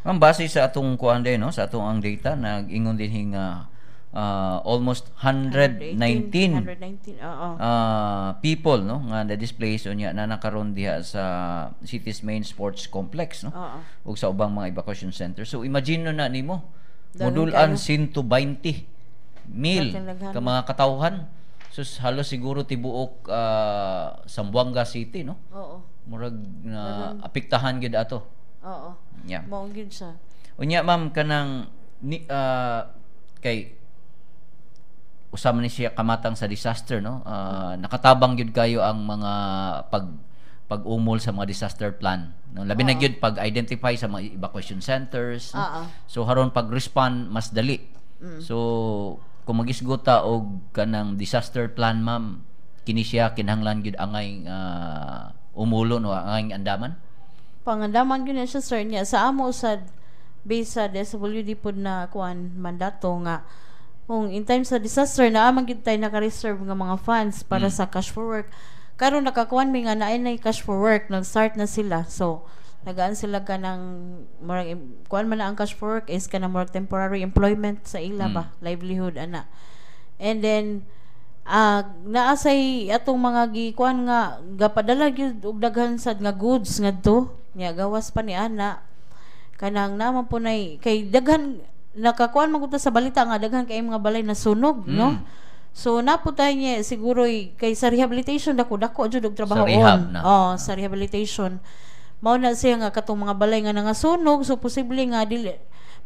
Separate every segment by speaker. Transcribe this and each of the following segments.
Speaker 1: Ma'am, base sa atong kuan din, no, sa atong ang data, nag-ingon din nga almost 119
Speaker 2: 119, oo.
Speaker 1: People, no, nga na-displace unya na nakaron diha sa city's main sports complex, no, ug sa ubang mga evacuation center. So imagine no na nimo,
Speaker 2: Daghan
Speaker 1: modulan
Speaker 2: kayo.
Speaker 1: 120 mil
Speaker 2: Daghan, daghan.
Speaker 1: Ka mga katawhan. Sus, halos siguro tibuok Zamboanga City, no?
Speaker 2: Oo.
Speaker 1: Murag na apektahan gyud ato.
Speaker 2: Oo. Mao gyud siya.
Speaker 1: Unya, ma'am, kanang ni kay usa man ni siya kamatang sa disaster, no? Nakatabang gyud kayo ang mga pag-umol sa mga disaster plan, no? Labi na gyud pag-identify sa mga evacuation centers, no?
Speaker 2: Oo.
Speaker 1: So haron pag-respond mas dali. So kung magisgot ta og kanang disaster plan, ma'am, kini siya kinahanglan gyud angay umulo, no, angay andaman.
Speaker 2: Pangandaman gyud na siya, sir, niya sa amo sa base sa DSWD pod na kuan mandato nga kung in time sa disaster na amang gyud tay naka-reserve nga mga funds para sa cash for work. Karon nakakuan mi nga naay na cash for work, nag-start na sila. So nagaan sila kanang murag kuan man na ang cash for work is kanang murag temporary employment sa ila ba, livelihood ana. And then naa say atong mga gikuan nga gapadala gyud og daghan sad nga goods ngadto nya, gawas pa ni ana kanang naman po nay kay daghan nakakuan man gud ta sa balita nga daghan kay mga balay na sunog, no? So napo tayo niya siguro kay sa rehabilitation dako dako jud og trabaho.
Speaker 1: Rehab na.
Speaker 2: Oh, sa rehabilitation. Mao na siya nga katong mga balay nga nangasunog, so posible nga dili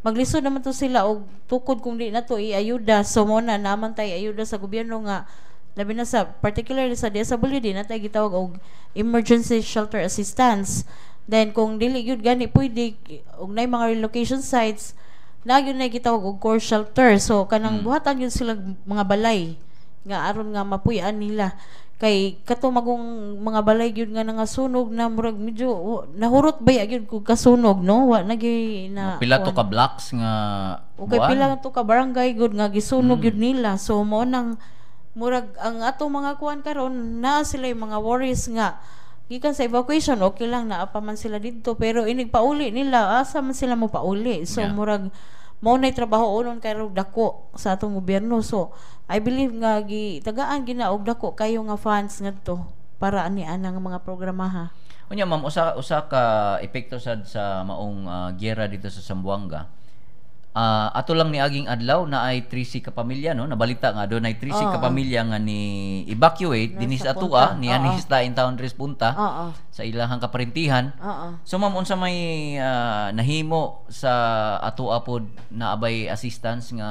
Speaker 2: maglisod naman to sila og tukod kung di na to iayuda. So mao na naman tay ayuda sa gobyerno nga labi na sa particularly sa DSWD na tay gitawag og emergency shelter assistance. Then kung dili gyud gani pwede og nay mga relocation sites na gyud na gitawag og core shelter. So kanang buhatan gyud sila mga balay nga aron nga mapuy-an nila, kay kato magong mga balay gyud nga nangasunog na murag medyo nahurot ba gyud kung kasunog, no? Wa na gyud na
Speaker 1: Pila to
Speaker 2: kuwan.
Speaker 1: Ka blocks nga
Speaker 2: Okay,
Speaker 1: buwan.
Speaker 2: pila to ka barangay gud nga gisunog gyud nila. So mao nang murag ang atong mga kuan karon naa sila yung mga worries nga gikan sa evacuation okay lang, naa pa man sila didto, pero inig pauli nila, asa man sila mo pauli? So murag mao nay trabaho unon kay dako sa atong gobyerno. So I believe nga gi tagaan gina og dako kayo nga funds ngadto para ani anang mga programa ha.
Speaker 1: Unya, ma'am, usa usa ka epekto sad sa maong giyera dito sa Zamboanga. Ato lang ni aging adlaw na ay 13 ka pamilya, no, nabalita nga dunay 13 ka pamilya nga ni evacuate dinhi sa
Speaker 2: Nasa
Speaker 1: atua
Speaker 2: Punta.
Speaker 1: ni ani sa town Tres Punta sa ilahang kaparintihan. So ma'am, unsa may nahimo sa atua pod, na abay assistance nga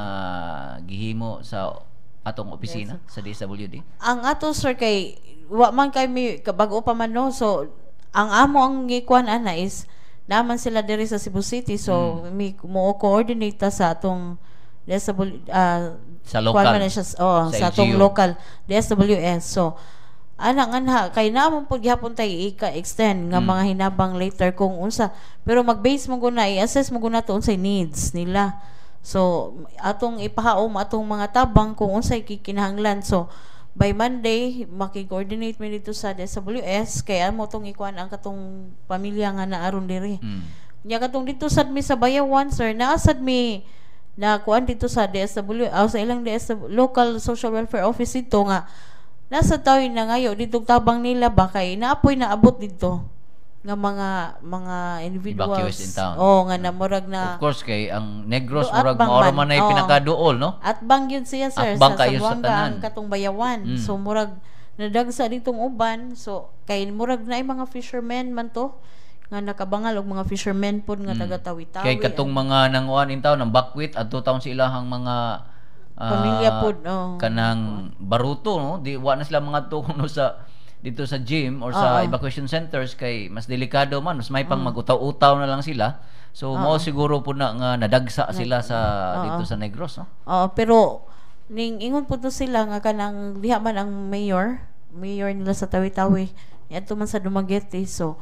Speaker 1: gihimo sa atong opisina sa DSWD?
Speaker 2: Ang ato, sir, kay wa man kay mi bag-o pa man, no? So ang amo ang gikuan ana is naman sila diri sa Cebu City, so mi mo coordinate ta sa atong DSW
Speaker 1: Sa
Speaker 2: kuan
Speaker 1: local.
Speaker 2: Man na siya, oh,
Speaker 1: Sa
Speaker 2: sa atong
Speaker 1: LGU.
Speaker 2: Local DSWS. So ana anha kay naamon pud gihapon tay ika-extend nga mga hinabang later kung unsa, pero mag-base mo guna, i-assess mo guna to unsay needs nila. So atong ipahaom atong mga tabang kung unsay kikinahanglan. So by Monday maki-coordinate mi dito sa DSWS kay amo tong ikuan ang katong pamilya nga naaron diri. Nya katong dito sad mi sa Bayawan, sir, naa sad mi na kuan dito sa DSW, sa ilang DSW, local social welfare office dito nga nasa tayo na ngayo dito tabang nila ba kay naapoy naabot dito nga mga individuals.
Speaker 1: Evacuees in town.
Speaker 2: Oh, nga namurag na
Speaker 1: Of course, kay ang Negros
Speaker 2: Do,
Speaker 1: murag
Speaker 2: atbang
Speaker 1: maoro
Speaker 2: man.
Speaker 1: man ay pinakaduol, no?
Speaker 2: Atbang yun siya, sir,
Speaker 1: Atbang
Speaker 2: sa
Speaker 1: kayo sa
Speaker 2: Zamboanga
Speaker 1: tanan.
Speaker 2: ang katong Bayawan. So murag nadagsa ditong uban, so kay murag na mga fishermen man to nga nakabangal og mga fishermen pod nga taga Tawi-Tawi.
Speaker 1: Kay katong mga nanguan in town ang bakwit adto taon sa ilahang mga
Speaker 2: Pamilya pod, oh.
Speaker 1: Kanang baruto, no, di wa na sila mga no sa dito sa gym or sa evacuation centers kay mas delikado man, mas may pang magutaw-utaw na lang sila. So mao siguro po na nga nadagsa sila sa dito sa Negros, no?
Speaker 2: Oo, pero ning ingon po to sila nga kanang diha man ang mayor nila sa Tawi-Tawi. Adto man sa Dumaguete. So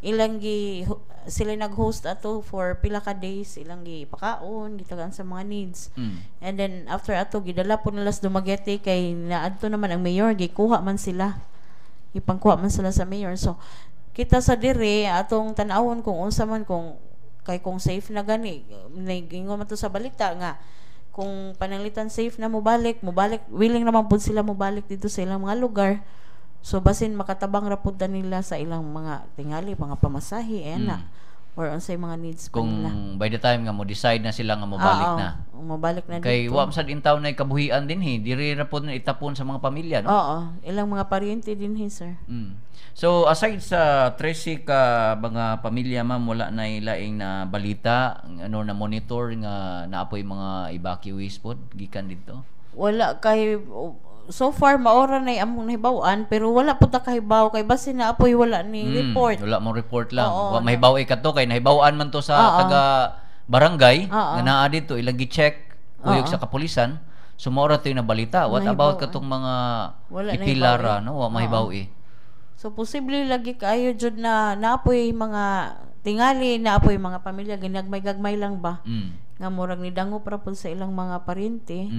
Speaker 2: ilang gi sila nag-host ato for pila ka days, ilang gi pakaon, gitagaan sa mga needs. And then after ato gidala po nila sa Dumaguete kay naadto naman ang mayor, gikuha man sila. Ipangkuha man sila sa mayor. So kita sa dire atong tan-awon kung unsa man kung Kay kung safe na gani, ingon man to sa balita nga kung pananglitan safe na mobalik, mobalik, willing naman pud sila mobalik dito sa ilang mga lugar. So basin makatabang ra pud ta nila sa ilang mga tingali, mga pamasahe ana or unsay mga needs pa
Speaker 1: Kung
Speaker 2: nila.
Speaker 1: by the time nga mo decide na sila nga mobalik
Speaker 2: Oo,
Speaker 1: na.
Speaker 2: mobalik na
Speaker 1: Kay
Speaker 2: dito.
Speaker 1: wa man sad in town na kabuhian dinhi, diri ra pod na itapon sa mga pamilya, no?
Speaker 2: Oo, ilang mga paryente dinhi, sir.
Speaker 1: So aside sa 13 ka mga pamilya, ma'am, wala na laing na balita ano na monitor nga naapoy mga evacuees pod gikan didto?
Speaker 2: Wala kay so far maora na among nahibaw-an, pero wala po ta kahibaw kay basin na apoy wala ni report.
Speaker 1: Wala mo report lang.
Speaker 2: Oo,
Speaker 1: Wa mahibaw eh kadto kay nahibaw-an man to sa taga barangay nga naa didto, ilang gi-check kuyog sa kapulisan. So maora to yung nabalita. What about
Speaker 2: Nahibaw-an.
Speaker 1: katong mga
Speaker 2: Wala
Speaker 1: ipilara,
Speaker 2: nahibaw
Speaker 1: no? Wa mahibaw eh.
Speaker 2: So posible lagi kaayo jud na naapoy mga tingali, naapoy mga pamilya ginagmay-gagmay lang ba nga murag nidangop ra pud sa ilang mga paryente.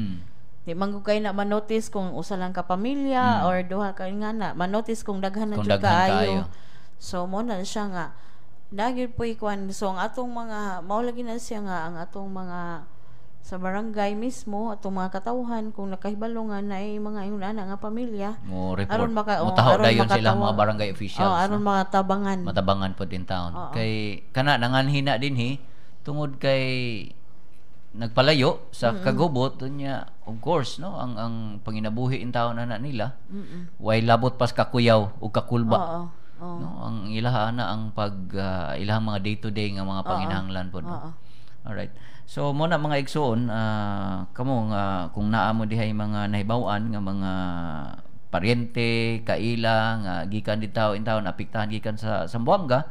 Speaker 2: Di man gud kay na manotice kung usa lang ka pamilya or duha ka nga na manotice kung daghan na
Speaker 1: Kung
Speaker 2: jud
Speaker 1: daghan
Speaker 2: kaayo.
Speaker 1: kaayo.
Speaker 2: So mo na siya nga nagyud po'y kuan. So ang atong mga mao lagi na siya nga ang atong mga sa barangay mismo, atong mga katawhan, kung nakahibalo nga naay mga ingon ana nga pamilya,
Speaker 1: Mo report.
Speaker 2: aron maka oh,
Speaker 1: Motaho
Speaker 2: aron
Speaker 1: dayon sila mga barangay officials.
Speaker 2: Oh, aron
Speaker 1: no?
Speaker 2: makatabangan.
Speaker 1: Matabangan pod in town.
Speaker 2: Oo.
Speaker 1: Kay kana nanganhina dinhi tungod kay nagpalayo sa kagubot unya, of course, no, ang panginabuhi in town ana nila way labot pas kakuyaw ug kakulba,
Speaker 2: Oo. Oo.
Speaker 1: no, ang ilaha ana ang pag ilahang mga day to day nga mga panginahanglan pod, no?
Speaker 2: Oo.
Speaker 1: Alright. So mo na, mga igsoon, kamo nga kung naa mo dihay mga nahibaw-an nga mga paryente, kaila nga gikan ditaw in town apektahan gikan sa Zamboanga,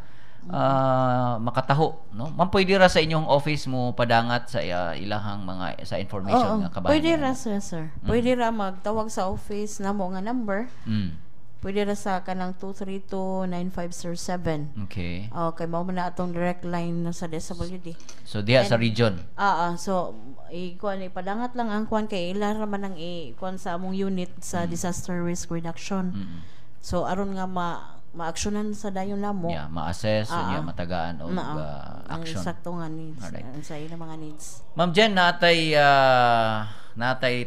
Speaker 1: makataho, no? Ma'am, pwede ra sa inyong office mo padangat sa ilahang mga sa information
Speaker 2: Oo.
Speaker 1: nga kabahin?
Speaker 2: Pwede ra, sir, sir. Pwede ra magtawag sa office namo nga number. Pwede ra sa kanang 232-9507. Okay, mao man na atong direct line na sa DSWD.
Speaker 1: So diha sa region.
Speaker 2: Ah, so ikuan, ipadangat lang ang kuan kay ila ra man ang ikuan sa among unit sa disaster risk reduction. So aron nga ma maaksyonan sa dayon namo.
Speaker 1: Yeah, ma-assess, unya matagaan og
Speaker 2: Mao, ang
Speaker 1: action.
Speaker 2: Sakto nga needs, ang sa ilang mga needs.
Speaker 1: Ma'am Jen, natay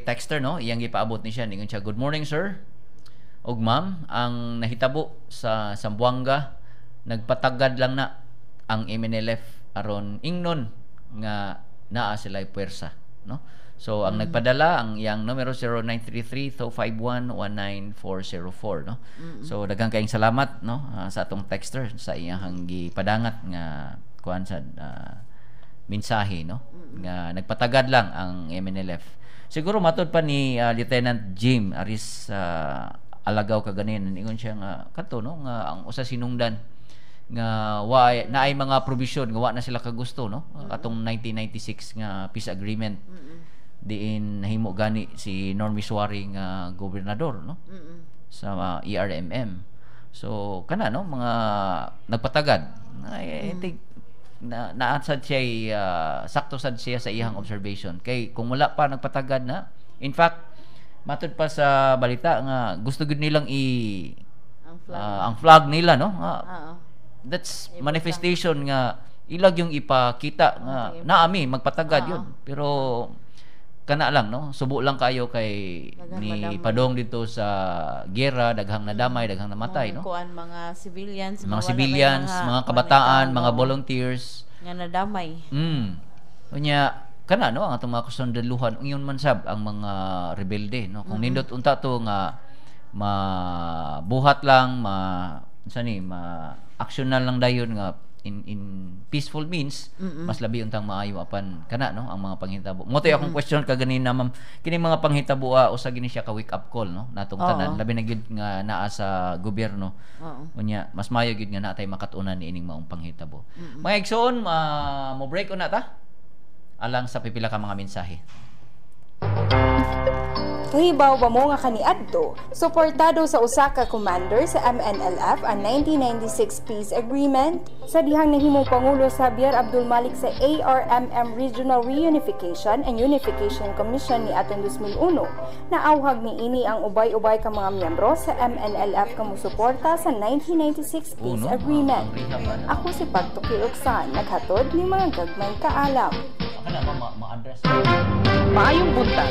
Speaker 1: texter, no, iyang gipaabot ni siya. Ningon siya, "Good morning, sir ug ma'am, ang nahitabo sa Zamboanga, nagpatagad lang na ang MNLF aron ingnon nga naa sila puwersa," no? So ang nagpadala, ang iyang numero 0933-251-19404, no? So daghang kayong salamat, no, sa atong texter sa iyang gipadangat nga kuan sa mensahe, no, nga nagpatagad lang ang MNLF. Siguro matod pa ni Lieutenant Jim Aris Alagaw kaganin, ingon siya nga kato, no, nga ang usa sinungdan nga wa naay mga provision nga wa na sila kagusto, no, atong 1996 nga peace agreement diin nahimo gani si Norm Misuari nga gobernador, no, sa ERMM. So kana, no, mga nagpatagad. I think na naasad siya, sakto sad siya sa iyang observation kay kung wala pa nagpatagad na, in fact matod pa sa balita nga gusto gud nilang i
Speaker 2: Ang flag.
Speaker 1: Ang flag nila, no, nga
Speaker 2: Oo.
Speaker 1: that's manifestation nga ilag yung ipakita nga naami magpatagad yun, pero kana lang, no, subo lang kayo kay
Speaker 2: Daghang
Speaker 1: ni
Speaker 2: madamay.
Speaker 1: padong dito sa gera, daghang nadamay, daghang namatay, no?
Speaker 2: Kuan, mga civilians,
Speaker 1: Mga
Speaker 2: wala may
Speaker 1: civilians, mga kabataan,
Speaker 2: kuan
Speaker 1: mga
Speaker 2: oo,
Speaker 1: volunteers
Speaker 2: nga nadamay.
Speaker 1: Unya kana, no, ang atong mga kasundaluhan ingon man sab ang mga rebelde, no, kung nindot unta to nga mabuhat lang, ma unsa ni, ma aksyonan lang dayon nga in peaceful means, mas labi untang maayo. Apan kana, no, ang mga panghitabo mo to'y akong question kaganina, ma'am, kini mga panghitabo, usa gini siya ka wake up call, no, natong tanan, labi na gyud nga naa sa gobyerno. Unya mas maayo gyud nga naa tay makat-unan niining maong panghitabo. Mga igsoon, mo break una ta alang sa pipila ka mga mensahe.
Speaker 3: Kahibaw ba mo nga kaniadto, suportado sa usa ka commander sa MNLF ang 1996 Peace Agreement? Sa dihang nahimong pangulo sa Javier Abdul Malik sa ARMM Regional Reunification and Unification Commission ni atong 2001, naawhag ni ini ang ubay-ubay ka mga miyembro sa MNLF nga musuporta sa 1996 Peace
Speaker 1: Uno,
Speaker 3: Agreement.
Speaker 1: Ang rehab, ano?
Speaker 3: Ako si Pagtuki Uksan, naghatod ni mga gagmay kaalam.
Speaker 1: Ako na ma-address.
Speaker 4: Maayong buntag.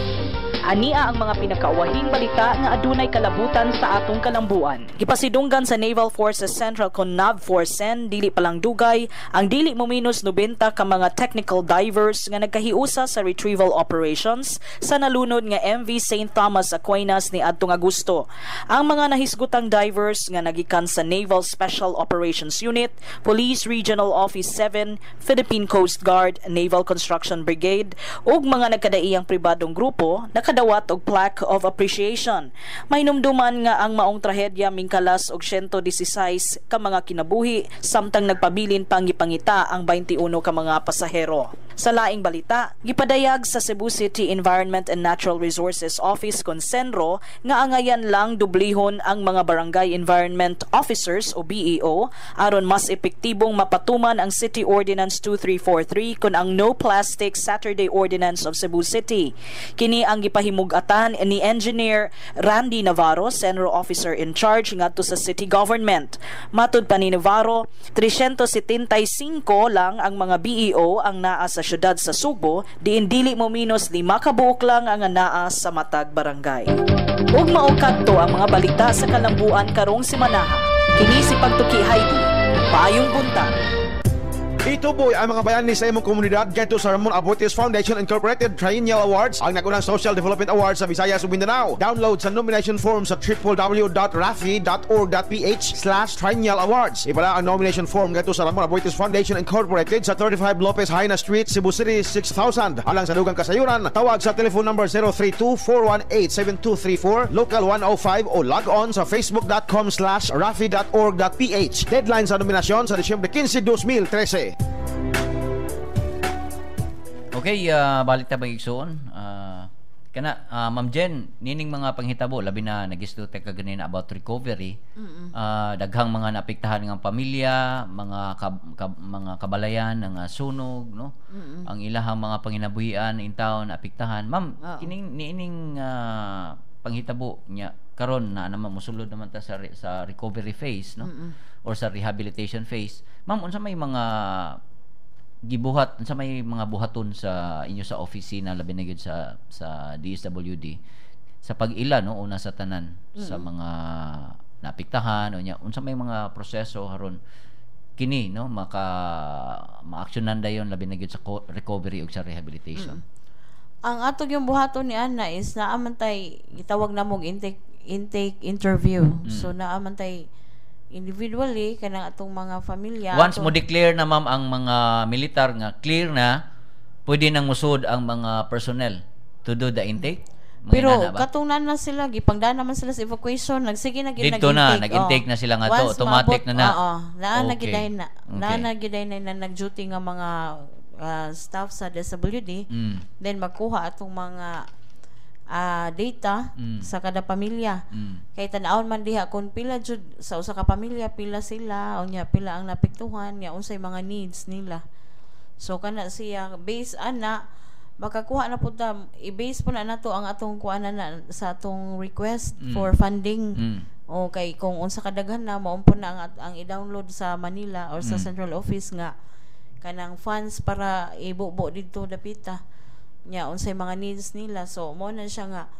Speaker 4: Ania ang mga pinakaawahing balita nga adunay kalabutan sa atong kalambuan. Gipasidunggan sa Naval Forces Central kon NAVFORCEN dili palang dugay ang dili mo minus 90 ka mga technical divers nga nagkahiusa sa retrieval operations sa nalunod nga MV St. Thomas Aquinas ni adtong Agosto. Ang mga nahisgutang divers nga nagikan sa Naval Special Operations Unit, Police Regional Office 7, Philippine Coast Guard, Naval Construction Brigade ug mga nagkadaiyang pribadong grupo nakadawat og plaque of appreciation. Mahinumduman nga ang maong trahedya mingkalas og 116 ka mga kinabuhi samtang nagpabilin pang gipangita ang 21 ka mga pasahero. Sa laing balita, gipadayag sa Cebu City Environment and Natural Resources Office kon CENRO nga angayan lang dublihon ang mga Barangay Environment Officers o BEO aron mas epektibong mapatuman ang City Ordinance 2343 kon ang No Plastic Saturday Ordinance of Cebu City. Kini ang gipahimug-atan ni Engineer Randy Navarro, CENRO Officer in Charge ngadto sa City Government. Matud pa ni Navarro, 375 lang ang mga BEO ang naa sa syudad sa Sugbo, diin dili mo minus 5 ka buok lang ang naa sa matag barangay. Ug mao kadto ang mga balita sa kalambuan karong simanaha. Kini si Pagtuki Heidi. Maayong buntag.
Speaker 5: Ituboy ang mga bayani sa imong komunidad gadto sa Ramon Aboitiz Foundation Incorporated Triennial Awards, ang nagunang Social Development Awards sa Visayas ug Mindanao. Download sa nomination form sa www.rafi.org.ph/triennial awards. Ipadala ang nomination form gadto sa Ramon Aboitiz Foundation Incorporated sa 35 Lopez Jaena Street, Cebu City 6000. Alang sa dugang kasayuran, tawag sa telephone number 032-418-7234, local 105 o log on sa facebook.com/rafi.org.ph. Deadline sa nominasyon sa Disyembre 15, 2013.
Speaker 1: Okay, balik ta mga igsoon. Kana Ma'am Jen, nining mga panghitabo labi na nagistorya ka ganina about recovery. Daghang mga naapektahan nga pamilya, mga kabalayan nga sunog, no? Ang ilahang mga panginabuhian in town naapektahan. Ma'am, kining niining panghitabo nya karon na naman mosulod naman ta sa recovery phase, no? Or sa rehabilitation phase. Ma'am, unsa may mga gibuhat, unsa may mga buhaton sa inyo sa opisina labi na gyud sa DSWD sa pag-ila, no, una sa tanan sa mga naapektahan o nya unsa may mga proseso haron kini, no, maka maaksyonan dayon labi na gyud sa recovery ug sa rehabilitation?
Speaker 2: Ang atong yung buhaton ni ana is naa man tay gitawag namog intake interview. So naa man tay individually kanang atong mga pamilya.
Speaker 1: Once mo declare na, ma'am, ang mga militar nga clear na, pwede nang musod ang mga personnel to do the intake? Mga
Speaker 2: Pero
Speaker 1: inana ba?
Speaker 2: Katong na sila gipangdaan naman sila sa evacuation, nagsige na gyud
Speaker 1: Dito na,
Speaker 2: nag-intake.
Speaker 1: Nag-intake na sila nga to,
Speaker 2: Once
Speaker 1: automatic
Speaker 2: maabot,
Speaker 1: na na.
Speaker 2: Oo, naa na giday na. Naa na giday na na nag-duty nga mga staff sa DSWD. Then magkuha atong mga data sa kada pamilya. Kay tan-awon man diha kung pila jud sa usa ka pamilya, pila sila, unya pila ang naapektuhan, nya unsay mga needs nila. So kana siya base ana makakuha na pud ta, i-base po na nato ang atong kuan na sa atong request for funding. O kay kung unsa kadaghan na mao po na ang i-download sa Manila or sa central office nga kanang funds para ibubo didto dapita nya unsay mga needs nila. So mo na siya nga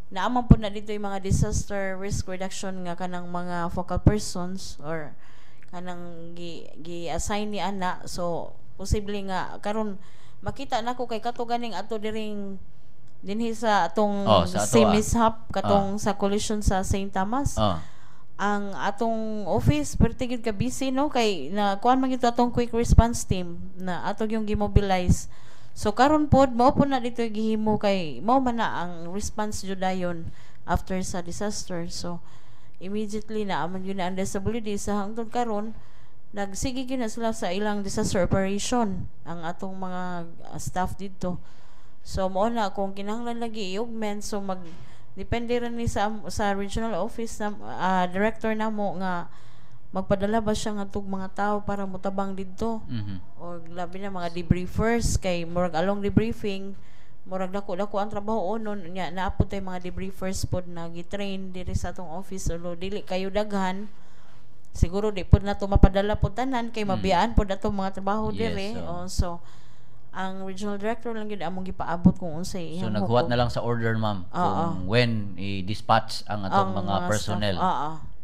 Speaker 2: naaman po na dito yung mga disaster risk reduction nga kanang mga focal persons or kanang gi assign ni ana. So posible nga karon makita nako kay kato ganing ato diring dinhi sa atong
Speaker 1: Oh, sa ato,
Speaker 2: same
Speaker 1: ah.
Speaker 2: mishap katong sa collision sa St. Thomas, ang atong office perti gyud ka busy, no, kay na kuan man gyud atong quick response team na ato yung gimobilize. So karon pod mao po na dito gihimo kay mao man na ang response jud dayon after sa disaster. So immediately na aman yun na ang DSWD sa hangtod karon nagsige gyud na sila sa ilang disaster operation ang atong mga staff dito. So mo na kung kinahanglan lagi i-augment, so mag depende ra ni sa regional office na director namo nga magpadala ba siya nga tug mga tao para motabang didto or labi na mga debriefers, kay murag along debriefing murag dako-dako ang trabaho nun nya. Naa pod tay mga debriefers pod na gi-train diri sa atong office, although dili kayo daghan. Siguro di pod nato mapadala pod tanan kay mabiyaan pod atong mga trabaho diri. Oh, so ang regional director lang gyud among gipaabot kung unsay
Speaker 1: So
Speaker 2: iyang
Speaker 1: naghuwat
Speaker 2: hukop.
Speaker 1: Na lang sa order, ma'am, kung when i-dispatch ang atong
Speaker 2: Ang
Speaker 1: mga
Speaker 2: staff.
Speaker 1: Personnel.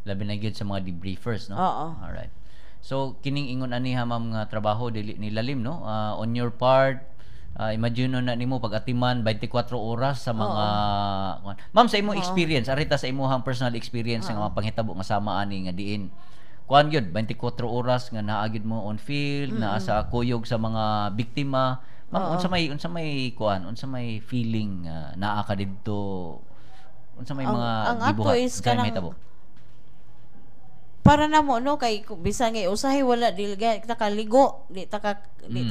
Speaker 1: Labi na gyud sa mga debriefers, no?
Speaker 2: Oo.
Speaker 1: Alright. So kining ingon aniha, ma'am, nga trabaho dili nilalim, no? On your part, imagine na nimo pag-atiman 24 oras sa mga. Ma'am, sa imong experience, arita sa imong personal experience nga mga panghitabo nga sama ani nga diin kuan gyud 24 oras nga naa gyud mo on field, naa sa kuyog sa mga biktima. Ma'am, unsa may kuan, unsa may feeling naa ka didto? Unsa may mga
Speaker 2: Ang ato
Speaker 1: gibuhat?
Speaker 2: is
Speaker 1: Unsa may
Speaker 2: kanang-
Speaker 1: mahitabo?
Speaker 2: Para namo, no, kay bisan ngay usahay wala dili ta kaligo, di ta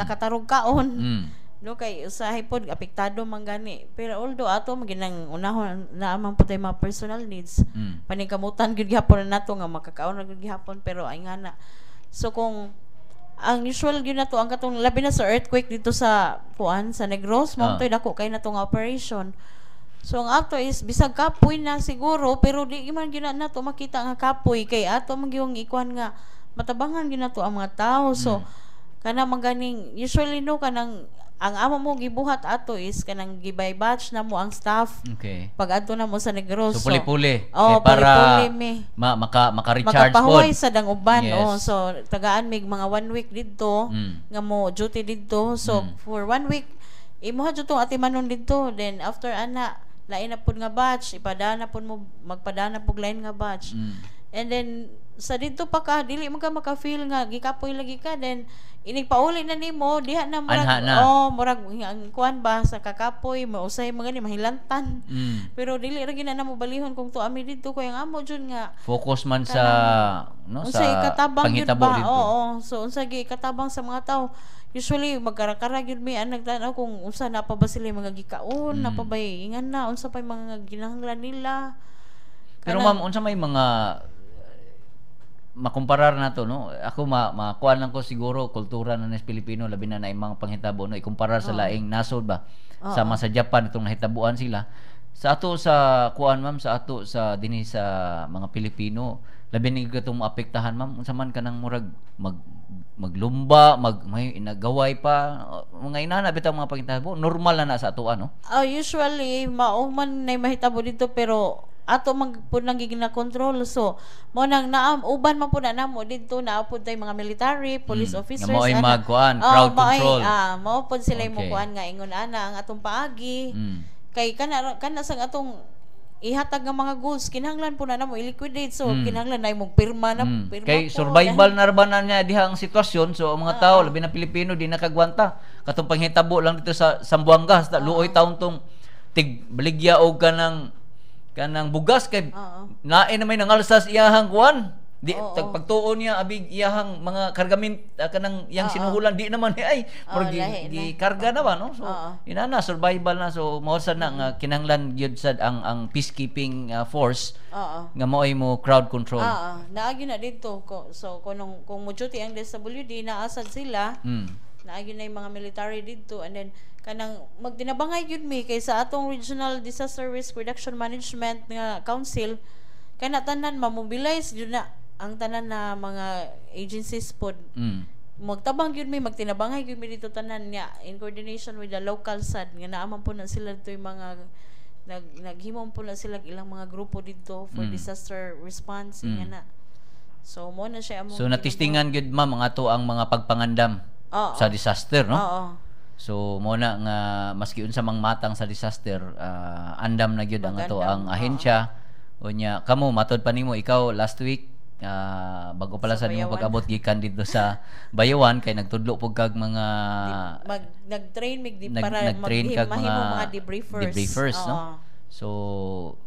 Speaker 2: katarog kaon, no, kay usahay pod apektado man gani. Pero although ato maginang unahon naa man pod tay mga personal needs, paningkamutan gyud gihapon na nato nga makakaon ra gyud gihapon, pero ay nga na. So kung ang usual gyud nato ang katong labi na sa earthquake dito sa kuan sa Negros, mao to'y dako kay nato nga operation. So ang ato is bisag kapoy na siguro, pero di man gyud na nato makita nga kapoy kay ato man gyud ikuan nga matabangan gyud nato ang mga tao. So kana man ganing usually, no, kanang ang amo mo gibuhat ato is kanang gibay batch na mo ang staff pag adto na mo sa Negros.
Speaker 1: So puli-puli.
Speaker 2: Oh,
Speaker 1: Kay para
Speaker 2: puli-puli mi.
Speaker 1: maka-recharge pod.
Speaker 2: Makapahuway sa danguban. Oh, so tagaan mig mga one week didto nga mo duty didto. So for one week imuha jud tong atimanon didto. Then after ana, lain na pud nga batch, ipadana pud mo, magpadana pug lain nga batch. And then sa didto pa ka, dili man ka maka-feel nga gikapoy lagi ka. Then inig pauli na nimo diha na murag
Speaker 1: Anha na.
Speaker 2: Oh, murag ang kuan ba sa kakapoy, mausay mga ni mahilantan. Pero dili ra gina na mo balihon kung tuami didto kay ang amo jud nga
Speaker 1: Focus man sa, no, sa
Speaker 2: unsay ikatabang gyud
Speaker 1: panghitabo
Speaker 2: ba
Speaker 1: dito.
Speaker 2: Oo, so unsa gi ikatabang sa mga tao. Usually magkara-kara gyud mi ang nagtan-aw kung unsa na pa ba sila yung mga gikaon, na pa ba ingan na unsa pa yung mga ginahanglan nila.
Speaker 1: Pero ma'am, unsa may mga makumparar na to, no? Ako makuan lang ko, siguro kultura na nis Pilipino, labi na na mga panghitabo, no, ikumparar sa laing nasod ba, sama sa Japan itong nahitabuan sila. Sa ato sa kuan, ma'am, sa ato sa dinhi sa mga Pilipino, labi ni katong maapektahan, ma'am, unsa man kanang murag maglumba, may inagaway pa, mga inana bitaw mga panghitabo, normal na na sa ato, ano?
Speaker 2: Oh, usually mao man na mahitabo dito, pero ato man pud nang gigina control. So mo nang naam uban man pud na namo didto, naa pud tay mga military, police officers.
Speaker 1: Nga mao'y
Speaker 2: ana.
Speaker 1: magkuan,
Speaker 2: Oh,
Speaker 1: crowd
Speaker 2: mao'y,
Speaker 1: control.
Speaker 2: Mao pud sila mo kuan nga ingon ana ang atong paagi. Kay kana kana sang atong ihatag nga mga goods, kinahanglan po na namo i-liquidate. So kinahanglan na imong pirma na pirma
Speaker 1: Kay
Speaker 2: po.
Speaker 1: survival na ra ba na niya diha ang sitwasyon, so ang mga tao, labi na Pilipino, di nakagwanta katong panghitabo lang dito sa Zamboanga sa luoy taon tong tig baligya og kanang kanang bugas kay nae na may nangalsas iyahang kuan di pagtuon niya abig iyahang mga kargamin, kanang iyang sinuhulan, di naman ni ay murag
Speaker 2: Lahi na.
Speaker 1: gi karga na ba, no? So ina na survival na. So mao sad na nga kinahanglan gyud sad ang peacekeeping force nga mao'y mo crowd control.
Speaker 2: Oo, naagi na dito ko. So kung mo duty ang DSWD, naasad sila. Naagi na yung mga military dito, and then kanang magtinabangay gyud mi kay sa atong Regional Disaster Risk Reduction Management nga Council, kay na tanan ma-mobilize gyud na ang tanan na mga agencies pod. Magtabang gyud mi, magtinabangay gyud mi dito tanan niya in coordination with the local sad nga naa man po na sila dito yung mga naghimo po na sila ilang mga grupo dito for disaster response nga na. So mo na siya among
Speaker 1: So natistingan gyud, ma'am, ang ato ang mga pagpangandam sa disaster, no?
Speaker 2: Oo.
Speaker 1: So mo na nga maski unsa mang matang sa disaster, andam na gyud ang ato
Speaker 2: Mag-andam,
Speaker 1: ang ahensya. Unya kamo matod pa nimo ikaw last week, bago pala sa nimo
Speaker 2: Sa Bayawan.
Speaker 1: pag-abot gikan didto sa Bayawan kay nagtudlo pug kag mga
Speaker 2: Mag nag-train mig di para
Speaker 1: nag-train kag mga
Speaker 2: mahimo mga debriefers.
Speaker 1: Debriefers, no?
Speaker 2: Oo.
Speaker 1: So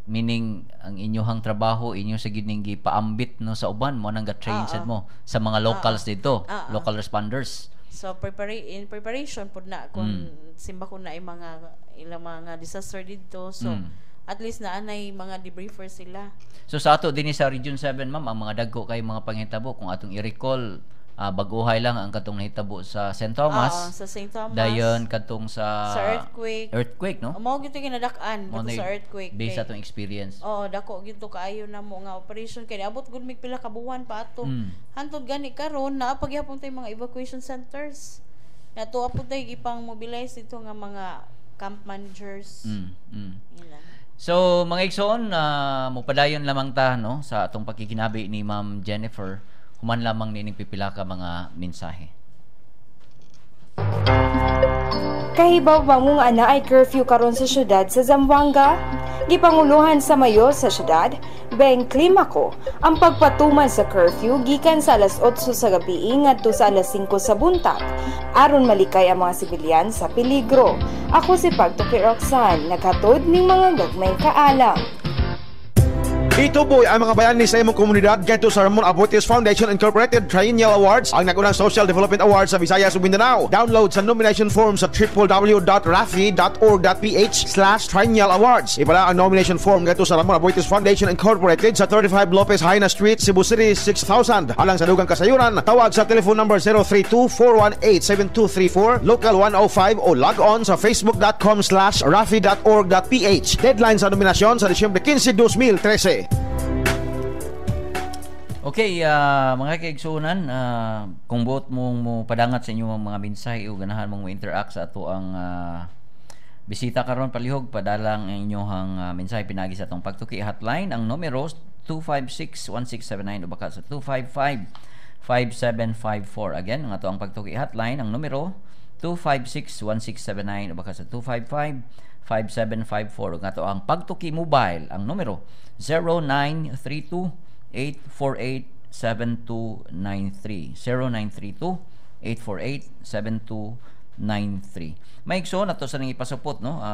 Speaker 1: meaning ang inyohang trabaho inyo sa gyud ning gipaambit, no, sa uban mo nang ga-train sad mo sa mga locals dito,
Speaker 2: Oo.
Speaker 1: local responders.
Speaker 2: So in preparation pud na kung simba ko na ay mga ilang mga disaster didto. So at least naa nay mga debriefer sila.
Speaker 1: So sa ato dinhi sa Region 7, ma'am, ang mga dagko kay mga panghitabo, kung atong i-recall, baguhay lang ang katong nahitabo sa St. Thomas.
Speaker 2: Oo, sa St. Thomas.
Speaker 1: Dayon katong sa
Speaker 2: Sa earthquake.
Speaker 1: Earthquake, no?
Speaker 2: Mao gyud to ginadak-an
Speaker 1: Mao
Speaker 2: kato
Speaker 1: na
Speaker 2: sa earthquake.
Speaker 1: Based sa atong experience.
Speaker 2: Oo, dako gyud to kaayo namo nga operation kay niabot gud mig pila ka buwan pa ato. Hantod gani karon naa pa gihapon tay mga evacuation centers. Nato pud tay gipang mobilize dito nga mga camp managers. Yun lang.
Speaker 1: So mga igsoon, mopadayon lamang ta, no, sa atong pakikinabi ni Ma'am Jennifer human lamang niining pipila ka mga mensahe.
Speaker 3: Kahibaw ba mo nga naay curfew karon sa syudad sa Zamboanga? Gipanguluhan sa mayor sa syudad, Beng Climaco, ang pagpatuman sa curfew gikan sa alas 8 sa gabi ngadto sa alas 5 sa buntag aron malikay ang mga sibilyan sa peligro. Ako si Pagtuki Roxanne, naghatod ning mga gagmay kaalam.
Speaker 5: Ituboy ang mga bayani sa imong komunidad ngadto sa Ramon Aboitiz Foundation Incorporated Triennial Awards, ang nagunang Social Development Awards sa Visayas ug Mindanao. Download sa nomination form sa www.rafi.org.ph/triennial awards. Ipadala ang nomination form ngadto sa Ramon Aboitiz Foundation Incorporated sa 35 Lopez Jaena Street, Cebu City 6000. Alang sa dugang kasayuran, tawag sa telephone number 032-418-7234, local 105, o log on sa facebook.com/rafi.org.ph. Deadline sa nominasyon sa Disyembre 15, 2013.
Speaker 1: Okay, mga kaigsuonan, kung buot mong mo padangat sa inyong mga mensahe o ganahan mong mo-interact sa ato ang bisita karon, palihog padalang ang inyong mensahe pinagi sa atong Pagtuki hotline, ang numero 256-1679 o baka sa 255-5754. Again, ang ato ang Pagtuki hotline, ang numero 256-1679 o baka sa 255-5754. Ug ato ang Pagtuki mobile, ang numero 0932 848-7293. 0932-848-7293. May igsoon ato sa nang ipasupot, no?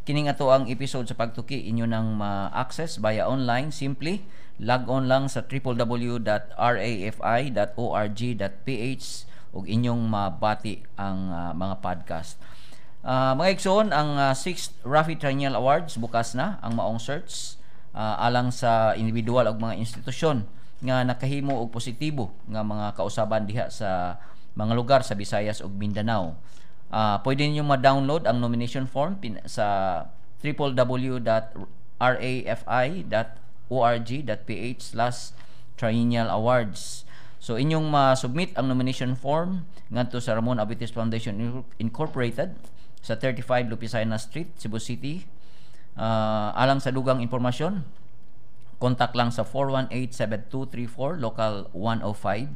Speaker 1: Kining ato ang episode sa Pagtuki inyo nang ma-access via online. Simply log on lang sa www.rafi.org.ph ug inyong mabati ang mga podcast. Mga igsoon, ang 6th Rafi Triennial Awards bukas na ang maong search alang sa individual ug mga institusyon nga nakahimo og positibo nga mga kausaban diha sa mga lugar sa Visayas ug Mindanao. Pwede ninyo ma-download ang nomination form sa www.rafi.org.ph/triennial awards. So inyong ma-submit ang nomination form ngadto sa Ramon Aboitiz Foundation Incorporated sa 35 Lopez Jaena Street, Cebu City. Alang sa dugang impormasyon, contact lang sa 418-7234, local 105,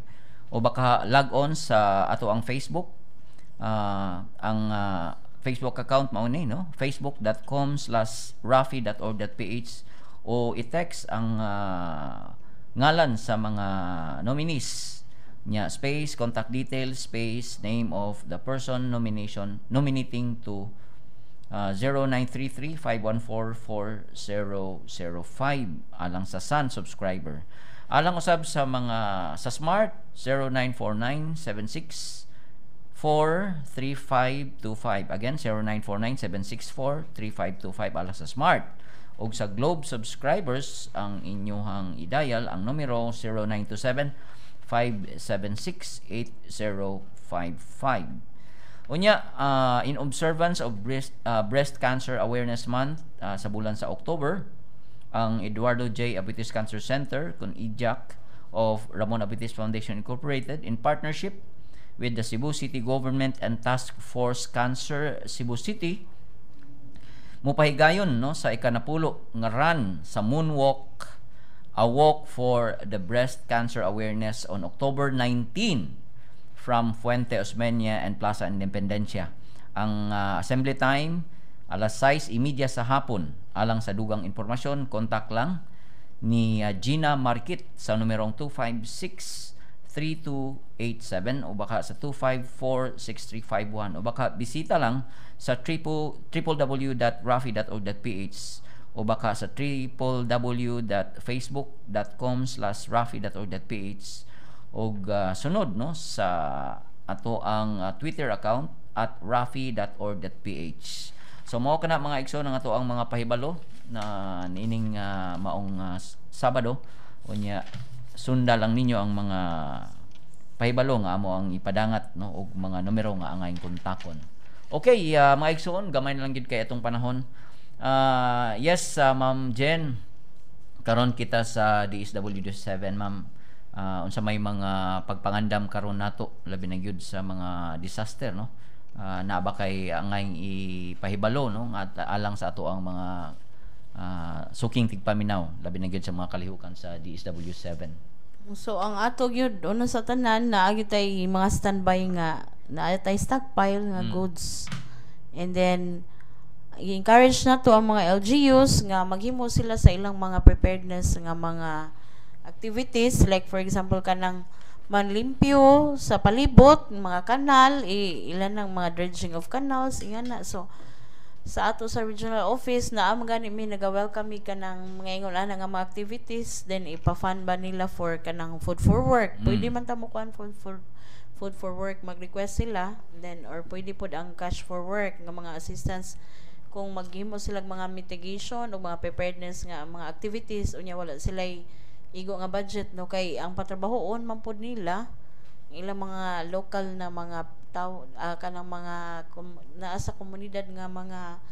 Speaker 1: o baka log on sa ato ang Facebook. Ang Facebook account mao ni, no, facebook.com/rafi.org.ph, o i-text ang ngalan sa mga nominees nya, space, contact details, space, name of the person nomination nominating to 0933-514-4005 alang sa Sun subscriber. Alang usab sa mga sa Smart, 0949 76 43525. Again, 0949-764-3525 alang sa Smart. Og sa Globe subscribers, ang inyong i-dial ang numero 0927 576 8055. Unya, in observance of Breast Cancer Awareness Month sa bulan sa October, ang Eduardo J. Aboitiz Cancer Center kun EJAC of Ramon Aboitiz Foundation Incorporated, in partnership with the Cebu City Government and Task Force Cancer Cebu City, mupahigayon, no, sa ikanapulo nga run sa Moonwalk, a walk for the breast cancer awareness on October 19 from Fuente Osmeña and Plaza Independencia. Ang assembly time alas 6:30 sa hapon. Alang sa dugang impormasyon, contact lang ni Gina Marquit sa numerong 256 3287 o baka sa 254-6351 o baka bisita lang sa www.rafi.org.ph o baka sa www.facebook.com/rafi.org.ph og sunod, no, sa ato ang Twitter account @rafi.org.ph. So mao kana, mga igsoon, ang ato ang mga pahibalo na niining maong Sabado. Unya sunda lang ninyo ang mga pahibalo nga amo ang ipadangat, no, og mga numero nga angayng kontakon. Okay, mga igsoon, gamay na lang gid kay atong panahon. Yes, Ma'am Jen, karon kita sa DSWD 7, ma'am. Unsa may mga pagpangandam karon nato, labi na gyud sa mga disaster, no? Naa ba kay angayng ipahibalo, no, at alang sa ato ang mga suking tigpaminaw, labi na gyud sa mga kalihukan sa DSW7?
Speaker 2: So ang ato gyud, una sa tanan, naa gyud tay mga standby nga naa tay stockpile nga goods. And then i-encourage na to ang mga LGUs nga maghimo sila sa ilang mga preparedness nga mga activities, like for example kanang manlimpyo sa palibot, mga kanal, ilan ng mga dredging of canals, ingana. So sa ato sa regional office na am gani mi naga-welcome mi kanang mga ingon ana nga mga activities, then ipa-fund ba nila for kanang food for work. Pwede man ta mo kuan food for work, mag-request sila then, or pwede pod ang cash for work nga mga assistance kung maghimo sila mga mitigation o mga preparedness nga mga activities, unya wala sila igo nga budget, no, kay ang patrabahoon man pod nila ilang mga local na mga tao, kanang mga naa sa komunidad nga mga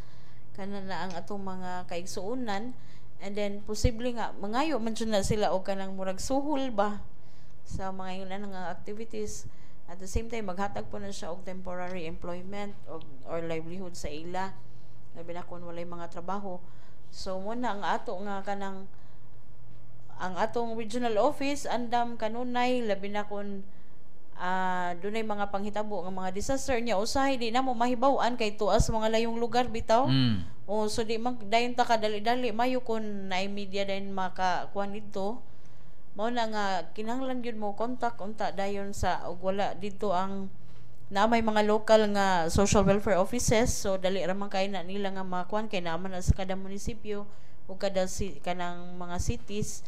Speaker 2: kana na ang atong mga kaigsuonan. And then posible nga mangayo man jud na sila og kanang murag suhol ba sa mga ingon ana nga activities. At the same time, maghatag po na siya og temporary employment or livelihood sa ila, labi na kung walay mga trabaho. So mo na ang ato nga kanang ang atong regional office andam kanunay, labi na kung dunay mga panghitabo nga mga disaster niya. Usahay di namo mahibaw-an kay tuas mga layong lugar bitaw. O so di man dayon ta kadali-dali, mayo kon naay media dayon maka kuan didto. Mao na nga kinahanglan gyud mo contact unta dayon sa og wala didto ang naa may mga local nga social welfare offices. So dali ra man kay na nila nga makuan kay naa man na sa kada munisipyo o kada si, kanang mga cities,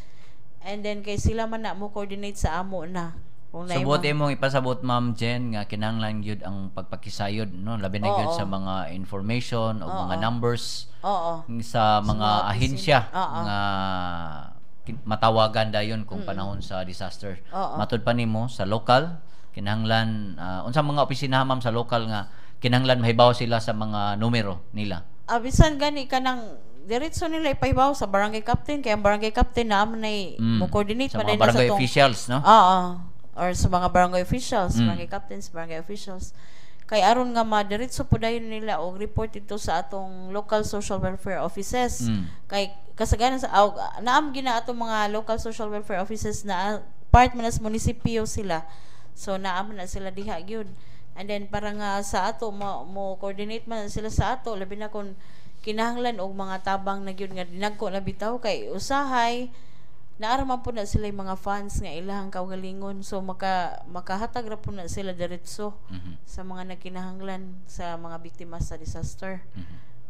Speaker 2: and then kay sila man na mo coordinate sa amo na kung
Speaker 1: So
Speaker 2: naay
Speaker 1: buot imong ipasabot, Ma'am Jen, nga kinahanglan gyud ang pagpakisayod, no, labi na gyud sa mga information o mga numbers sa mga
Speaker 2: mga
Speaker 1: ahensya
Speaker 2: opisina.
Speaker 1: nga matawagan dayon kung panahon sa disaster. Matud pa nimo sa local kinahanglan, unsa mga opisina, ma'am, sa local nga kinahanglan mahibaw sila sa mga numero nila?
Speaker 2: Ah, bisan gani kanang diretso nila ipahibaw sa barangay captain kay ang barangay captain na man nay mo coordinate
Speaker 1: Sa
Speaker 2: man
Speaker 1: mga
Speaker 2: din na sa
Speaker 1: barangay
Speaker 2: tong
Speaker 1: officials, no?
Speaker 2: Oo. Or sa mga barangay officials, barangay captains, barangay officials. Kay aron nga madiretso po dayon nila og report ito sa atong local social welfare offices. Kay kasagaran sa aw, naam gina atong mga local social welfare offices na part man as munisipyo sila. So naam na sila diha gyud. And then para nga sa ato mo coordinate man sila sa ato, labi na kung kinahanglan og mga tabang na gyud nga dinagko na bitaw, kay usahay naara man po na sila yung mga funds nga ilahang kaugalingon, so makahatag ra po na sila diretso sa mga nagkinahanglan, sa mga biktima sa disaster.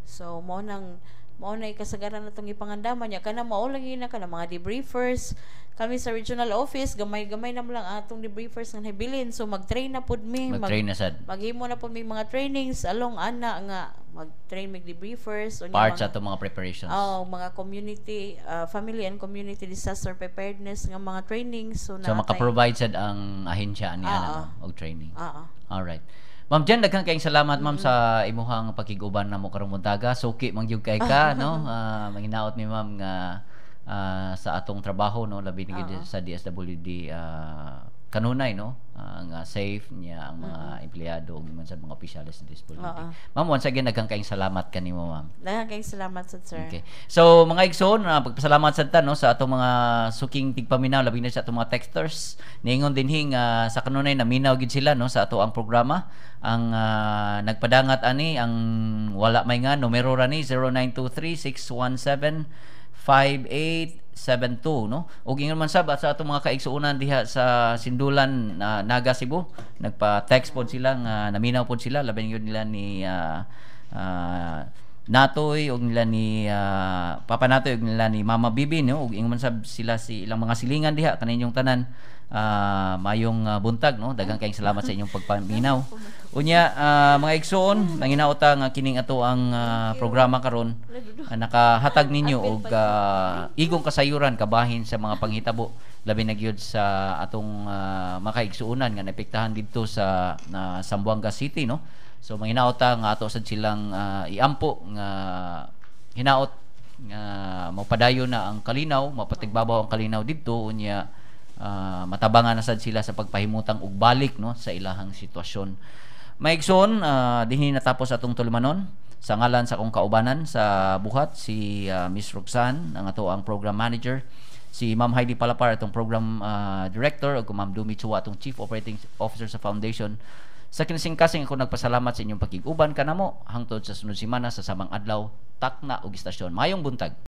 Speaker 2: So mao na kasagaran na tong ipangandaman niya kana mao lagi na kana mga debriefers. Kami sa regional office, gamay-gamay na mo lang atong debriefers nga hibilin, so mag-train na pud mi.
Speaker 1: Mag-train na sad.
Speaker 2: Maghimo na pud mi mga trainings along ana nga mag-train mig debriefers unya
Speaker 1: Part sa atong mga preparations.
Speaker 2: Oh, mga community family and community disaster preparedness nga mga trainings, so,
Speaker 1: So
Speaker 2: naa tay-
Speaker 1: maka-provide sad ang ahensya ani ana, no, og training.
Speaker 2: Oo.
Speaker 1: Alright. Ma'am Jen, daghan kayong salamat, ma'am, sa imuhang pakig-uban namo karong buntaga. Suki man gyud kay ka, no? Manginaot mi, ma'am, nga sa atong trabaho, no, labi na gyud sa DSWD, kanunay, no, nga safe niya ang mga empleyado ug man sa mga opisyales sa DSWD. Ma'am, once again, daghan kayong salamat kanimo, ma'am.
Speaker 2: Daghan kayong salamat sa sir.
Speaker 1: Okay. So mga igsoon, pagpasalamat sad ta, no, sa atong mga suking tigpaminaw, labi na sa atong mga texters. Niingon dinhi nga sa kanunay naminaw gid sila, no, sa ato ang programa. Ang nagpadangat ani, ang wala may nga numero ra ni 0923 617 5872, no. Ug ingon man sab at sa atong mga kaigsuonan diha sa Sindulan, Naga, Cebu, nagpa-text pod sila nga naminaw pod sila, labi gyud nila ni Natoy og nila ni Papa Natoy og nila ni Mama Bibi, no, ug ingon man sab sila si ilang mga silingan diha kaninyong tanan, mayong buntag, no. Daghang kayong salamat sa inyong pagpaminaw. Unya, mga igsoon, manginaota nga kining ato ang programa karon nakahatag ninyo og igong kasayuran kabahin sa mga panghitabo, labi na gyud sa atong makaigsuonan nga naepektahan didto sa Zamboanga City, no. So manginaota nga ato sad silang iampo nga hinaot nga mopadayon na ang kalinaw, mapatigbabaw ang kalinaw didto, unya matabangan na sad sila sa pagpahimutang og balik, no, sa ilahang sitwasyon. Maigsoon, dinhi natapos atong tulumanon. Sa ngalan sa akong kaubanan sa buhat, si Miss Roxanne, ang ato ang program manager, si Ma'am Heidi Palapar, atong program director, ug Ma'am Dumi Chua, atong chief operating officer sa foundation. Sa kinasingkasing, ako nagpasalamat sa inyong pakig-uban kanamo hangtod sa sunod semana sa samang adlaw, takna ug istasyon. Mayong buntag.